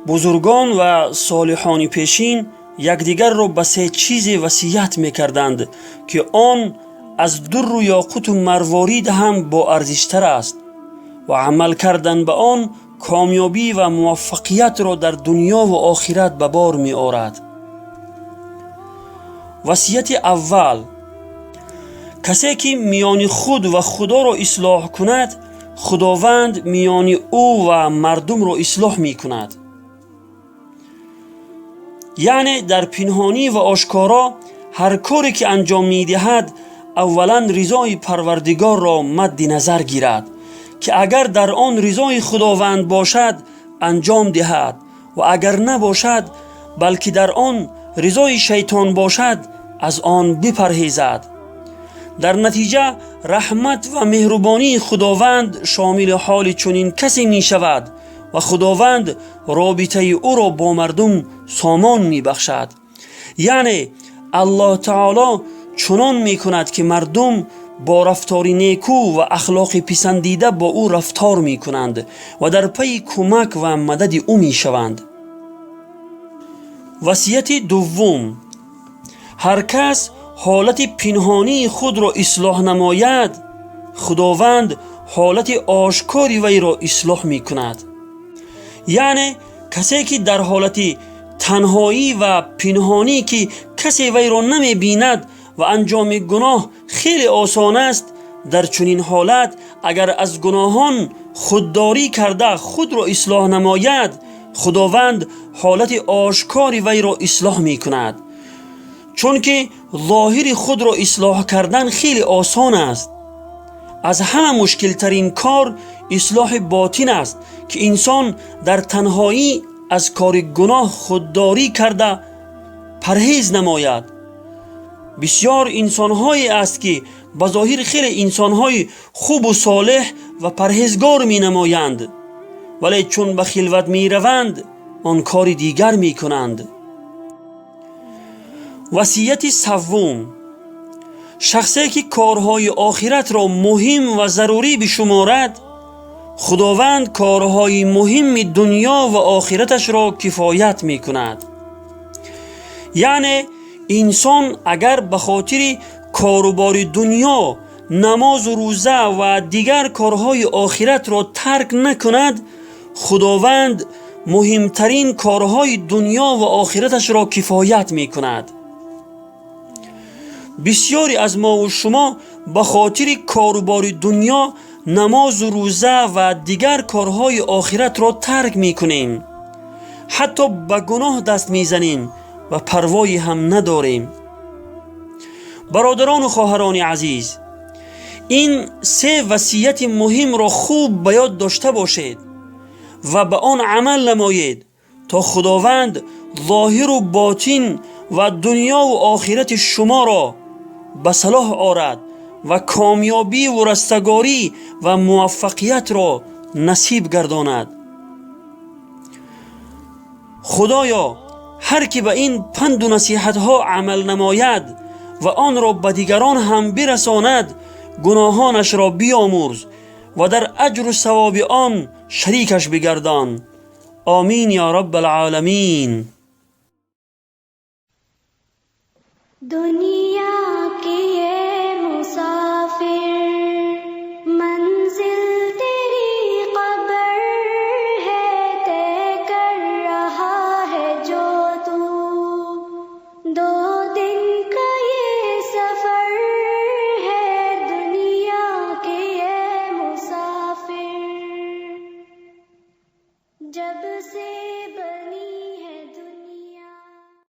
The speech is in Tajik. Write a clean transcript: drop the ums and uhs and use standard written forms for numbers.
Бузургон ва солиҳони пешин якдигарро ба се чизе васият мекарданд, ки он аз дурру ёқуту марворид ҳам боарзиштар аст ва амал кардан ба он комёбӣ ва муваффақиятро дар дунёву охират ба бор меорад. Васияти аввал: касе ки миёни худ ва Худоро ислоҳ кунад, Худованд миёни ӯ ва мардумро ислоҳ мекунад. Яъне дар пинҳонӣ ва ошкоро ҳар коре ки анҷом медиҳад, аввалан ризои Парвардигорро мадди назар гирад, ки агар дар он ризои Худованд бошад, анҷом диҳад ва агар набошад, балки дар он ризои шайтон бошад, аз он бипарҳезад. Дар натиҷа раҳмат ва меҳрубонии Худованд шомили ҳоли чунин касе мешавад ва Худованд робитаи ӯро бо мардум сомон мебахшад. Яъне Аллоҳ таоло чунон мекунад, ки мардум бо рафтори некӯ ва ахлоқи писандида бо ӯ рафтор мекунанд ва дар пайи кӯмак ва мадади ӯ мешаванд. Васияти дуввум: ҳар кас ҳолати пинҳонии худро ислоҳ намояд, Худованд ҳолати ошкори вайро ислоҳ мекунад. Яъне касе ки дар ҳолати танҳоӣ ва пинҳонӣ, ки касе вайро намебинад ва анҷоми гуноҳ хеле осон аст, дар чунин ҳолат агар аз гуноҳон худдорӣ карда худро ислоҳ намояд, Худованд ҳолати ошкори вайро ислоҳ мекунад. Чунки зоҳири худро ислоҳ кардан хеле осон аст. Аз ҳама мушкилтарин кор ислоҳи ботин аст, ки инсон дар танҳоӣ аз кори гуноҳ худдорӣ карда парҳез намояд. Бисёр инсонҳое аст, ки ба зоҳир хеле инсонҳои хубу солеҳ ва парҳезгор менамоянд, вале чун ба хилват мераванд, он кори дигар мекунанд. Васияти саввум: шахсе ки корҳои охиратро муҳим ва зарурӣ бишуморад, Худованд корҳои муҳимми дунё ва охираташро кифоят мекунад. Яъне инсон агар ба хотири корубори дунё намозу рӯза ва дигар корҳои охиратро тарк накунад, Худованд муҳимтарин корҳои дунё ва охираташро кифоят мекунад. Бисёре аз мову шумо ба хотири корубори дунё намозу рӯза ва дигар корҳои охиратро тарк мекунем, ҳатто ба гуноҳ даст мезанем ва парвое ҳам надорем. Бародарону хоҳарони азиз, ин се васияти муҳимро хуб ба ёд дошта бошед ва ба он амал намоед, то Худованд зоҳиру ботин ва дунёву охирати шуморо ба салоҳ орад ва комёбиву растагорӣ ва муваффақиятро насиб гардонад. Худоё, ҳар ки ба ин панду насиҳатҳо амал намояд ва онро ба дигарон ҳам бирасонад, гуноҳонашро биёмурз ва дар аҷру савоби он шарикаш бигардон. Омин ё раббалъоламин. दुनिया के ये मुसाफिर, मंजिल तेरी कब्र है, तय कर रहा है जो तू दो दिन का ये सफर है। दुनिया के ये मुसाफिर, जब से